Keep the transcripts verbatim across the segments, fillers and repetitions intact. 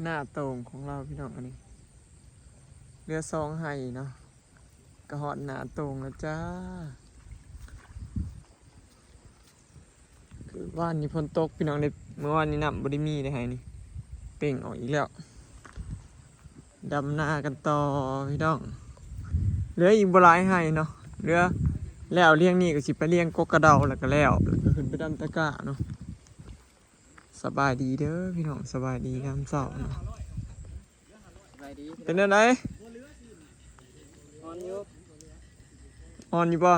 หน้าโต่งของเราพี่น้องอันนี้ เหลือสองไฮ่เนาะ ก็ฮอดหน้าโต่งแล้วจ้า คือวานนี้ฝนตกพี่น้องเด้ เมื่อวานนี้น้ำบ่ได้มีเลยไฮ่นี่ เป่งออกอีกแล้ว ดำนากันต่อพี่น้อง เหลืออีกบ่หลายไฮ่เนาะ เหลือ แล้วเลี้ยงนี่ก็สิไปเลี้ยงกกกระเดาแล้วก็แล้ว แล้วก็ขึ้นไปดำตะกร้าเนาะ สบายดีเด้อพี่น้อง สบายดียามเช้าเนาะ สบายดี เป็นแนวใด อ่อนอยู่ อ่อนอยู่บ่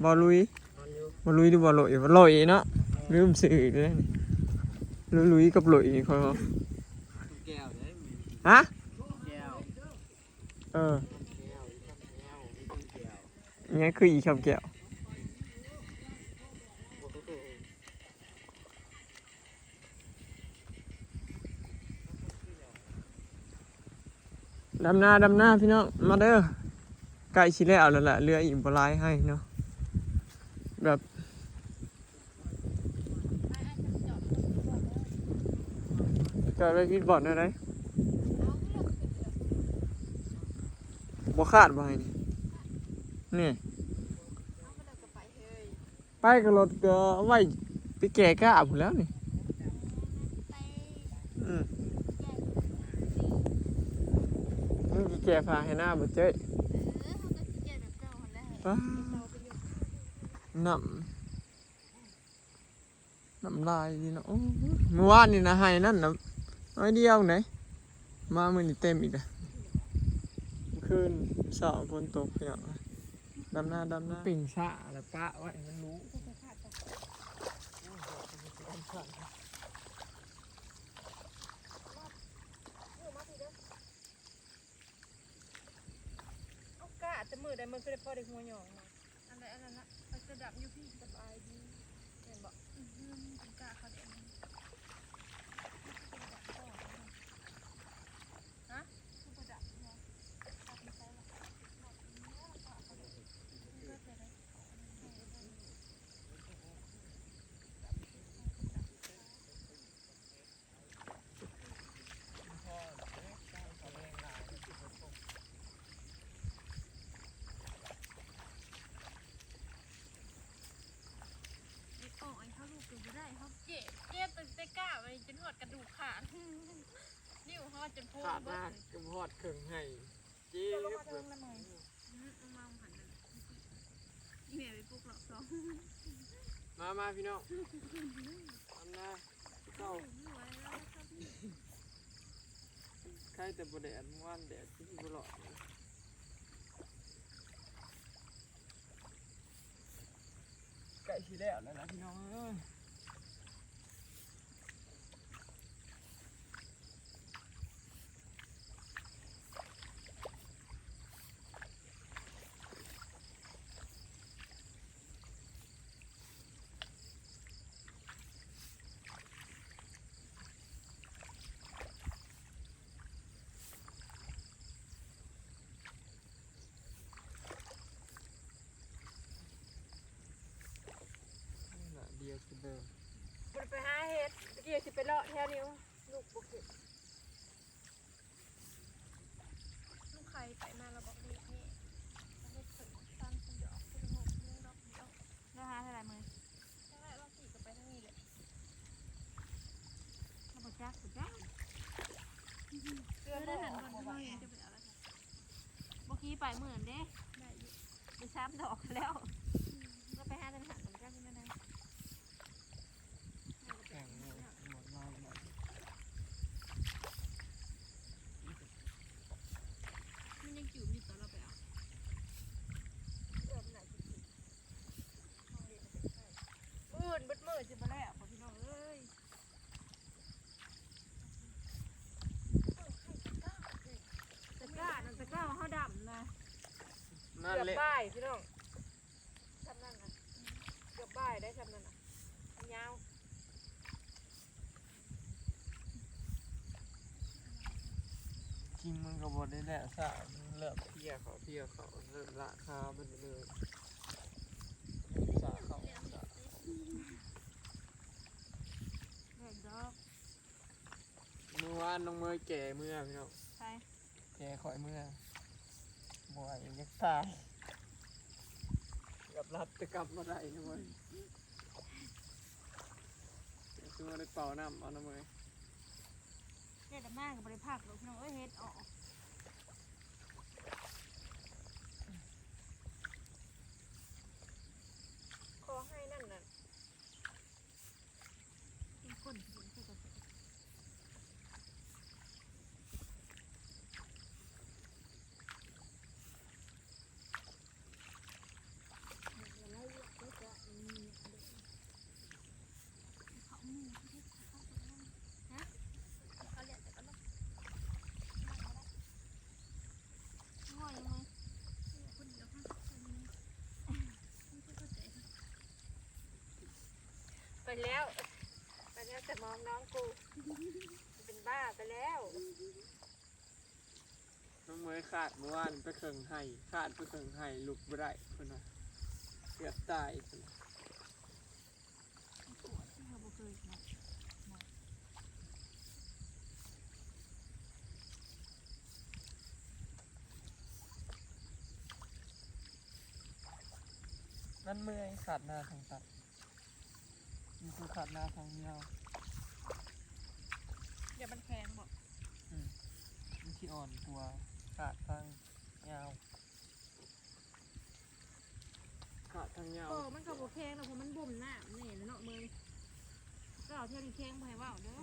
บ่ลุย อ่อนอยู่ บ่ลุยหรือบ่โลย บ่โลยเนาะ ลืมชื่ออีกแล้วนี่ ลุยๆกับโลยนี่ค่อยว่า แก้วเด้ ฮะ แก้ว เออ แก้ว แก้ว แก้ว เนี่ยคืออีคำแก้ว ดำนา ดำนาพี่น้อง มาเด้อ ใกล้สิแล้วแล้วล่ะ เหลืออีกบ่หลายไฮ่เนาะ แบบ จอดไว้ผิดบ่อนได้ได๋ บ่คาดบ่ไฮ่นี่ นี่ ไปกับรถก็ไว้ไปแก่กล้าพู้นแหล้วนี่ อืม มึงสิแก่ผ้าให้หน้าบ่เจ้ย ป๊าด น้ำ น้ำลายดีเนาะ โอ้ย เมื่อวานนี่นะไฮ่นั่นนะ น้อยเดียวไหน มามื้อนี้เต็มอีกอะ เมื่อคืนเช้าฝนตกพี่น้อง ดำนา ดำนา ปิ่งสะแล้วปะไว้ให้มันรู้ เอากะแต่มื้อใดมันคือได้พอได้หัวหยองมา อันใดอันนั้นนะ มันจะดับอยู่พี่ สบายดี เห็นบ่ อือหือ มันเป็นกะเขาแดง ฮะ คือบ่ดับเนาะ ดับไม่ใช่หรอก มันก็จะได้ เด็กอ่อนเขาลูกอยู่บ่ได้ เขาเจ็บ เจ็บตั้งแต่ก้าวไปจนฮอดกระดูกขาด นิ้วฮอดจนโพน ขาด เบิด มากจนฮอดเครื่องไห้ เจ็บ เจ้าลงมาเทิงละเมย อืม เอามาหันนั่นน่ะ อีแม่ไปปลุกรอบสอง มา มาพี่น้อง อันนะ เก้า ใครแต่บ่แดด เมื่อวานแดดที่บ่หลอดเลย ใกล้สิแล้วแล้วนะพี่น้องเอ้ย เดียวสิเบิ่ง บ่ได้ไปหาเห็ด ตะกี้สิไปเลาะแถวนี้ ลูกบ่ขึ้น ลูกไข่ไปมาแล้วบอกเด็กนี่ เห็ดเพิ่นตั้งเพิ่นดอกเพิ่นงอกเพิ่นดอกเดียว แล้วหาเท่าไหร่มื้อ ทางแรกเราขี่ก็ไปทางนี้แหละ เราบ่จักบ่จัก เสื้อ เออ ได้หันก่อน บ่ไหว เดี๋ยวจะไปเอาแล้วค่ะ บ่ขี่ไปมื้อนั้นเด้ ได้อยู่ ได้สามดอกแล้ว อืม ก็ไปหาแต่หันบ่จักเป็นจังได๋ แข่งหมด หมดมาหมด มันยังจืดอยู่ตอนเราไปเอา เออ มันน่าจะจืด มื้ออื่นเบิดมื้อสิบ่แล้วบ่พี่น้องเอ้ย ตะกร้านั่น ตะกร้าเฮาดำนะ นั่นแหละ เกือบบ่ายพี่น้อง ซำนั่นน่ะ เกือบบ่ายได้ซำนั่นน่ะ มันยาว จริงมันก็บ่ได้แล้วซะ มันเริ่มเพลียเขา เพลียเขา เริ่มละคามันเลย เริ่มซะเขา แม่นดอก เมื่อ บ้านน้องเมยแก่เมือพี่น้อง ใช่ แก่ข่อยเมือ บ่อยอยากตาย เกือบรับแต่กลับมาได้นะเว้ย เดี๋ยวคือว่าได้เป่าน้ำเอานะเมย เฮ็ดมากกับบริภาคหรอกพี่น้องเอ้ย เฮ็ดออก ขอให้นั่นน่ะ เป็นคนเห็นคือกัน ไปแล้ว ไปแล้ว แต่มองน้องกู เป็นบ้าไปแล้ว น้องเมยขาดเมื่อวานไปเคิ่งไห้ ขาดไปเคิ่งไห้ ลุกบ่ได้เพิ่นว่า เกือบตายเพิ่นว่า มันเมื่อย ขาดหน้าทางตัด มันคือขาดหน้าทางยาว เดี๋ยวมันแข็งบ่ อืม มันสิอ่อนกว่าขาดทางยาว ขาดทางยาว โอ้ มันก็บ่แข็งดอก เพราะมันบ่มน้ำนี่แหละเนาะเมย ก็เอาเท่านี้แข็งบ่ให้เว้าเด้อ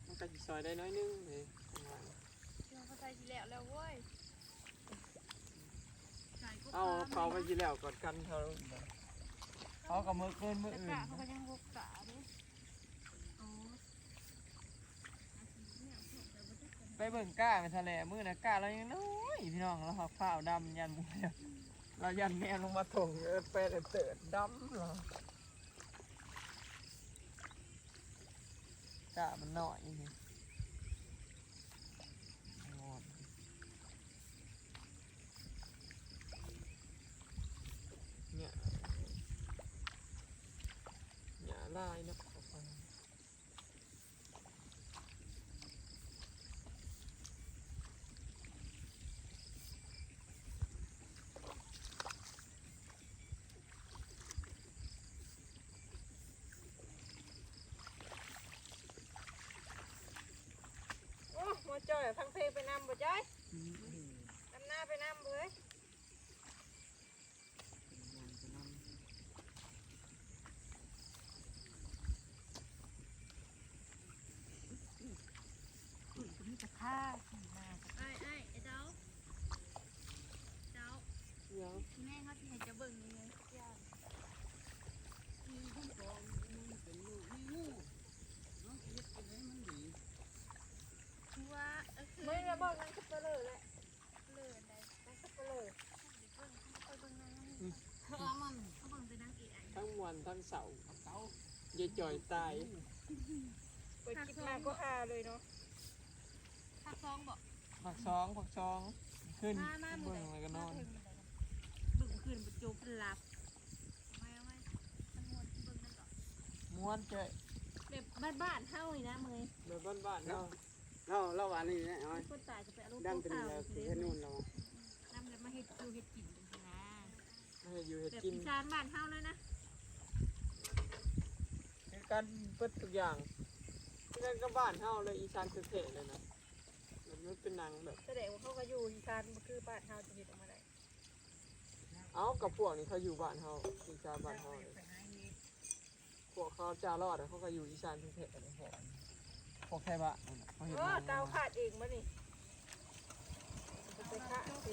มันก็สิซอยได้น้อยนึงเลย ประมาณ เดี๋ยวเขาใส่สิแล้วแล้วเว้ย ใส่ก็ เอา พา เขาไปสิแล้วก่อนกันเขา เขาก็มื้ออื่น มื้ออื่น แต่กะเขาก็ยังบกกะเด้อ อ๋อ ไปเบิ่งก้าไปทะเลมื้อนะ ก้าเรายังน้อยพี่น้อง เราหักผ้าดำยันบุ้ย เรายันแนมลงมาถง เออ ไปเลยเติร์ดดำเหรอ ก้ามันน้อยนี่ เนี่ย เนี่ยลายเนาะ โอ้ หมอจ้อยฟังเพลงไปนำบ่จ้อย อืม ดำนาไปนำเว้ย มีแต่ข้าขี่มา ไอ้ ไอ้ ไอ้เดา เดา เดี๋ยว แม่เขาสิให้จะเบิ่งยังไงสักอย่าง คือผู้กองมันเป็นลูกนี่งู น้องเฮ็ดจะให้มันดี คือว่า เออ คือ ไม่ได้บอกนั่นก็เปลือแหละ เปลืออะไร นั่นก็เปลือ เดี๋ยวเบิ่ง ค่อยเบิ่งนั่นนี่ อืม เอามัน เขาเบิ่งแต่นางเอก ทั้งม่วนทั้งเศร้า เศร้า ยายจ่อยตาย เปิดคลิปมาก็ฮาเลยเนาะ ภาคสองบ่ ภาคสอง ภาคสอง ขึ้น มา มา เบิ่ง มื้อใด แล้วก็นอน มาเทิงมื้อใด เบิ่งคืนบ่จบหลับ เอาไว้ เอาไว้ มันม่วน เบิ่งนั่นดอก ม่วนเจ้ย แบบบ้านๆเฮานี่นะเมย แบบบ้านๆเฮา เฮา เฮาว่านี่แหละ เฮา คนตายก็ไปเอารมณ์ ดังเป็น เก่าๆ แล้ว เด้ เฮ็ดนู่นแล้ว นำแล้วมาเฮ็ดอยู่เฮ็ดกินจังซี่นะ มาเฮ็ดอยู่เฮ็ดกิน แบบอีสานบ้านเฮาเลยนะ คือกันเบิดทุกอย่าง คือกันกับบ้านเฮาเลย อีสานแท้ๆเลยนะ มันเป็นหนังแบบ แสดงว่าเขาก็อยู่อีสานบ่คือบ้านเฮาจะเฮ็ดออกมาได้ เอ้า กับพวกนี้เขาอยู่บ้านเฮา อีสานบ้านเฮาเลย พวกเขาจารอดอะ เขาก็อยู่อีสานแท้ๆเลย พวก พวกไทบ้านนั่นน่ะ เขาเฮ็ด โอ้ นา เตาขาดเองบ่นี่ ไปขาดสิ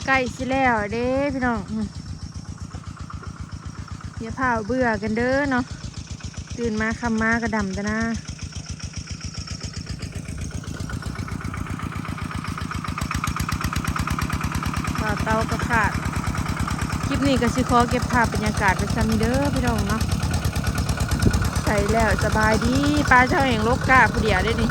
ใกล้สิแล้วเด้พี่น้อง อืม อย่าพาเบื่อกันเด้อเนาะ ตื่นมาค่ำมาก็ดำแต่หน้า บ่าวเตาก็ขาด คลิปนี้ก็สิขอเก็บภาพบรรยากาศไปซ้ำนี้เด้อพี่น้องเนาะ ใส่แล้วสบายดี ป้าเจ้าเองลกกาผู้เดียวได้นี่